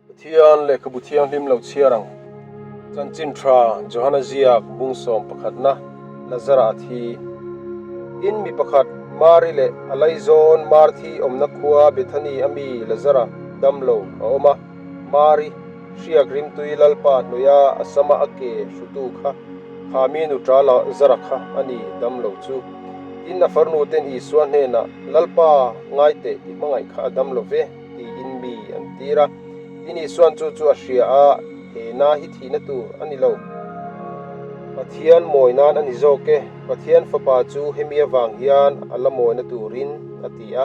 Pathian lehkhabu thianghlim lo chhiar ang. Chanchin tha Johana ziak bung sawm pakhatna Lazara a thi. Tin, mi pakhat Mari leh a laizawn Marthi awmna khua Bethany a mi Lazara damlo a awm a. Mari hriak rimtui Lalpa hnuaia a sama a ke hrutu kha kha mi nuṭa Lazara kha a ni damlo chu. Tin, a farnu ten Isua hnenah, Lalpa, ngai teh i hmangaih kha a dam lo ve, tiin mi an tir a. Tin, Isua'n chu chu a hria a, He na hi thihna tur a ni lo. Pathian mawi nan a ni zawk e, Pathian Fapa chu hemi avang hian a la mawina turin, a ti a.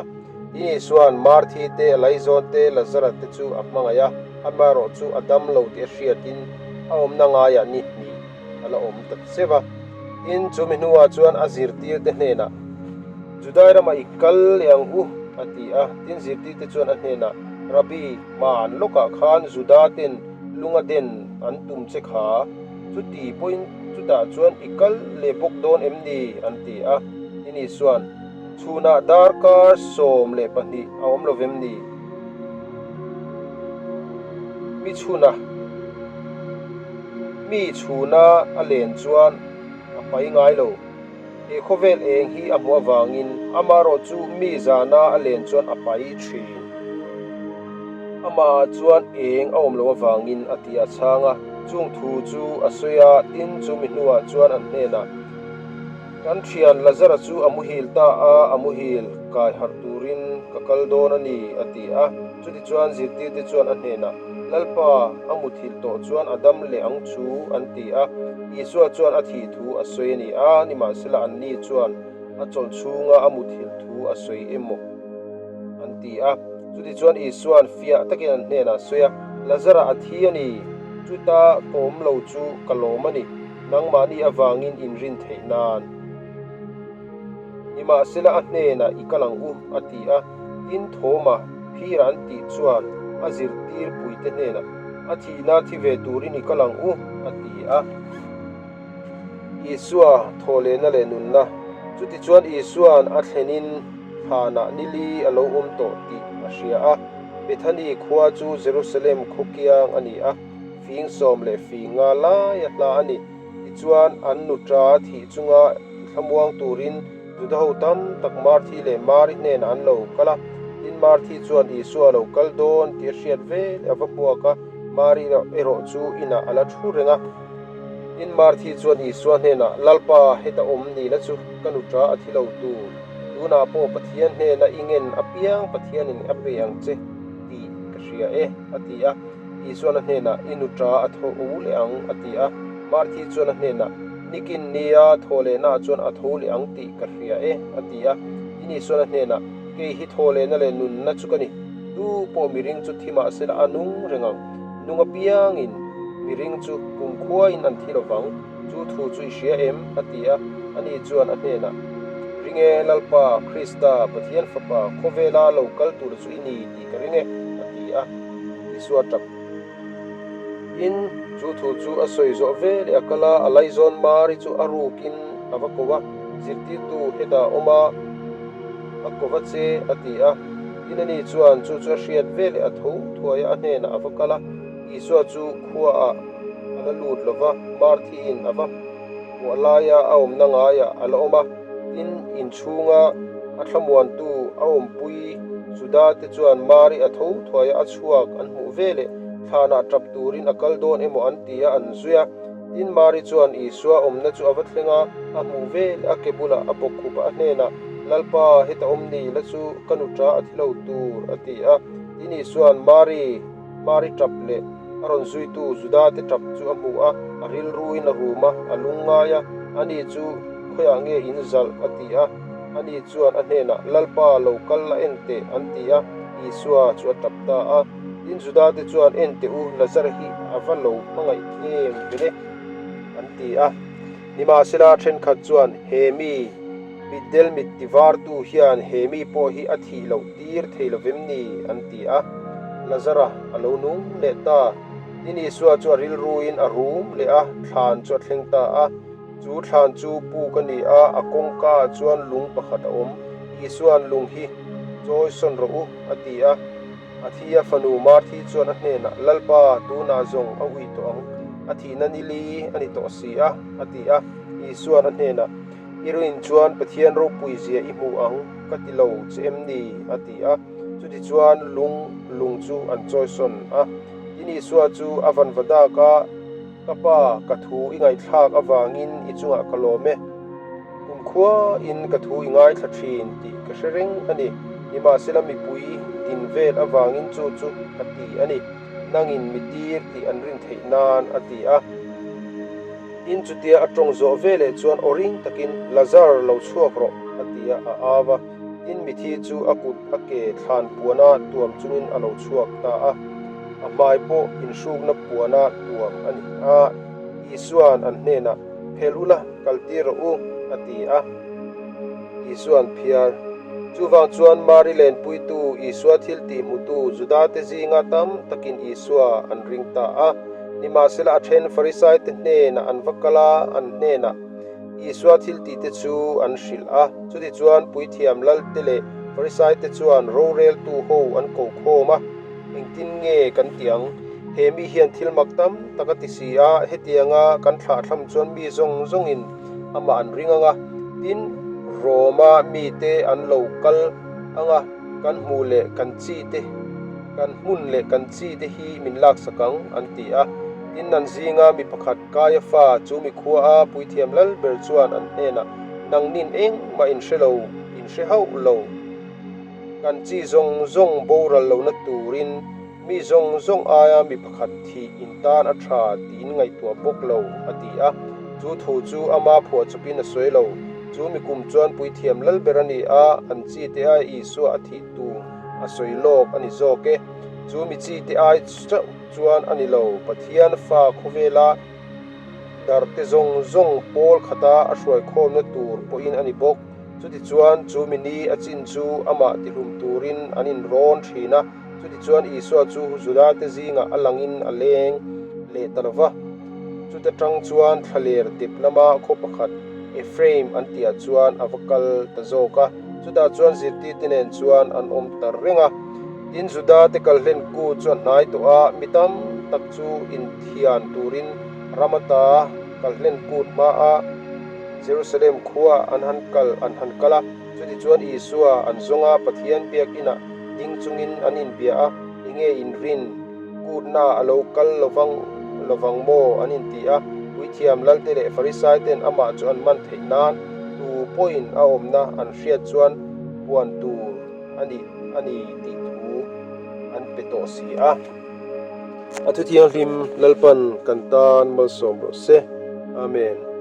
Tin, Isua'n Marthi te, a laizawn te, Lazara te chu a hmangaih a, amaherawh chu a dam lo tih a hriatin a awmna ngaiah ni hnih a la awm ta cheu a. Tin, chu mi hnuah chuan a zirtirte hnenah, Judai ramah i kal leh ang u, a ti a. Tin, zirtirte chuan a hnenah, Rabbi, hmaan lawkah khan Juda ten lunga den an tum che kha, chuti pawhin chutah chuan i kal leh bawk dawn em ni? an ti a. Tin, Isua'n, Chhunah darkar 12 a awm lo vem ni? Mi chhuna Mi chhuna a len chuan a pai ngai lo. He khawvel eng hi a hmuh avangin amaherawh chu mi zana a len chuan a pai thin. Amahah chuan eng a awm loh avangin a ti a chhang a, chung thu chu a sawi a, tin chu mi hnuah chuan an hnenah, Kan thian Lazara chu a muhil ta a, a muhil kai harh turin ka kal dawn a ni, a ti a. Chutichuan zirtirte chuan a hnenah, Lalpa, a muthilh tawh chuan a dam leh ang chu, an ti a. Isua chuan a thih thu a sawi a ni a, nimahsela anni chuan a chawlh chhunga a muthilh thu a sawi emaw an ti a. Chutichuan Isua'n fiah takin an hnenah a sawi a, Lazara a thi a ni, chuta ka awm lo chu ka lawm a ni. Nangmahni avangin inrin theih nan. Nimahsela a hnenah i kal ang u, a ti a. Tin, Thawma phira an tih chuan a zirtir puite hnenah, A thihna thi ve turin i kal ang u, a ti a. Isua thawhlehna leh nunna. Chutichuan Isua'n a thlenin thlanah nili a lo awm tawh tih a hria a. Bethani khua chu Jerusalem khaw kiang a ni a. Fing 15 lai a hla a ni. Tichuan, an nuṭa thih chunga thlamuang turin Judaho tam tak Marthi leh Mari hnenah an lo kal a. Tin, Marthi chuan Isua a lo kal dawn tih a hriat veleh a va hmuak a, Mari erawh chu inah a la thu reng a. Tin, Marthi chuan Isua hnenah, Lalpa, heta awm ni la chu ka nuṭa a thi lo tur. Tunah pawh Pathian hnena i ngen apiang Pathianin a pe ang che tih ka hria e, a ti a. Isuan a hnenah, I nu ṭa a tho u leh ang, a ti a. Marthi chuan a hnenah, Nikin nia thaw lehnaah chuan a tho leh ang tih ka hria e, a ti a. Tin Isuan a hnenah, Kei hi thaw lehna leh nunna chu ka ni. Tu pawh miring chu thi mah sela a nung reng ang. Nung apiangin miring chu kumkhuain an thi lo vang. Chu thu chu i hria em? a ti a. Ani chuan a hnenah, Ring e, Lalpa, Krista, Pathian Fapa, khawvela lo kal tur chu i ni tih ka ring e, a ti a. Isua tap in chu thu chu a sawi zawh ve leh a kal a, a laizawn Mari chu a rukin a va ko a, Zirtirtu hetah a awm a, a ko va che, a ti a. Tin ani chuan chu chu a hriat ve leh a tho thuai a, a hnenah a va kal a. Isua chu khuaah a la lut lo va, Marthiin a va hmuah laia a awmna ngaiah a la awm a. Tin, inchhunga a thlamuantu a awmpui Juda te chuan Mari a tho thuai a, a chhuak an hmuh veleh thlanah tap turin a kal dawn emaw an ti a, an zui a. Tin, Mari chuan Isua awmna chu a va thleng a, a hmuh veleh a ke bulah a bawkkhup a, a hnenah, Lalpa, heta awm ni la chu ka nuṭa a thi lo tur, a ti a. Tin, Isua'n, Mari! Mari tap leh a rawn zuitu Juda te tap chu a hmu a, a rilruin a rum a, a lungngai a, ani chu khawiah nge in zalh a ti a. Ani chuan a hnenah, Lalpa, lo kal la en teh, an ti a. Isua chu a tap ta a. Tin, Juda te chuan, En teh u, Lazara hi a va lo hmangaih em ve le, an ti a. Nimahsela, thenkhat chuan, He mi, mitdel mit tivartu hian he mi pawh hi a thih loh tir thei lo vem ni? an ti a. Lazara a lo nung leh ta. Tin Isua chu a rilruin a rum leh a, thlan chu a thleng ta a. Chu thlan chu puk a ni a, a kawngkaah chuan lung pakhat a awm. Isua'n lung hi chawi sawn rawh u, a ti a. A thi a fanu Marthi chuan a hnenah, Lalpa, tunah zawng a ui tawh ang, a thihna ni li a ni tawh si a, a ti a. Isua'n a hnenah, I ruin chuan Pathian ropui zia i hmu ang ka ti lo che em ni? a ti a. Chutichuan lung lung chu an chawisawn a. Tin Isua chu a vanva dak a, Ka Pa, ka thu i ngaihthlak avangin i chungah ka lawm e. Kumkhuain ka thu i ngaithla thin tih ka hre reng a ni. Nimahsela mipui din vel avangin chu chu ka ti a ni. Nangin mi tir tih an rin theih nan a ti a. Tin chutia a tawng zawh veleh chuan aw ring takin, Lazar, lo chhuak rawh, a ti a, a au a. Tin mithi chu a kut a ke thlan puana tuam chungin a lo chhuak ta a. A hmai pawh inhrukna puana tuam a ni a. Isua'n an hnenah, Phel ula, kaltir rawh u, a ti a. Isua'n phiar. Chuvang chuan Mari lenpuitu Isua thil tih hmutu Judate zinga tam takin Isua an ring ta a. Nimahsela a then Farisaite hnenah an va kal a, an hnenah Isua thil tihte chu an hrilh a. Chutichuan Puithiam Lalte leh Farisaite chuan roreltu ho an ko khawm a. Engtin nge kan ti ang? He mi hian thil mak tam tak a ti si a, hetianga kan thlahthlam chuan mi zawng zawngin amah an ring ang a, tin, Roma mite an lo kal ang a, kan hmuh leh kan chi te, kan hmun leh kan chi te hi min laksak ang, an ti a. Tin, an zinga mi pakhat Kaiafa chu mikhua a puithiam lal ber chuan an hnenah, Nangnin engmah in hre lo, in hre hauh lo. Kan chi zawng zawng boral lohna turin mi zawng zawng aia mi pakhat thih in tan a tha tiin ngaihtuah bawk lo, a ti a. Chu thu chu ama phuah chawpin a sawi lo. Chu mi kum chuan puithiam lal ber a ni a, an chi te ai Isua a thih tur a sawi lawk a ni zawk e. Chu mi chi te ai chauh chuan a ni lo, Pathian fa khawvela darte zawng zawng pawl khata a hruaikhawmna tur pawhin a ni bawk. Chutichuan, chu mi ni a chin chu amah tihlum turin an inrawn thin a. Chutichuan, Isua chu Judate zingah a langin a leng leh ta lo va. Chuta tang chuan thlaler dep lama khaw pakhat Ephraim an tihah chuan a va kal ta zawk a. Chutah chuan zirtirte nen chuan an awm ta reng a. Tin, Judate kalhlen kut chu a hnai tawh a, mi tam tak chu inthian turin ram ata kalhlen kut hmaah Jerusalem khua an han kal an han kal a, chutichuan Isua an zawng a, Pathian biakinah ding chungin an inbia a, Enge inrin kutna a lo kal lovang lovang maw? an inti a. Puithiam Lalte leh Farisaiten amah chu an man theih nan tu pawhin a awmna an hriat chuan puan tur a ni a ni tih thu an pe tawh si a. A thuthianghlim Lalpan kan tan malsawm rawh se. Amen.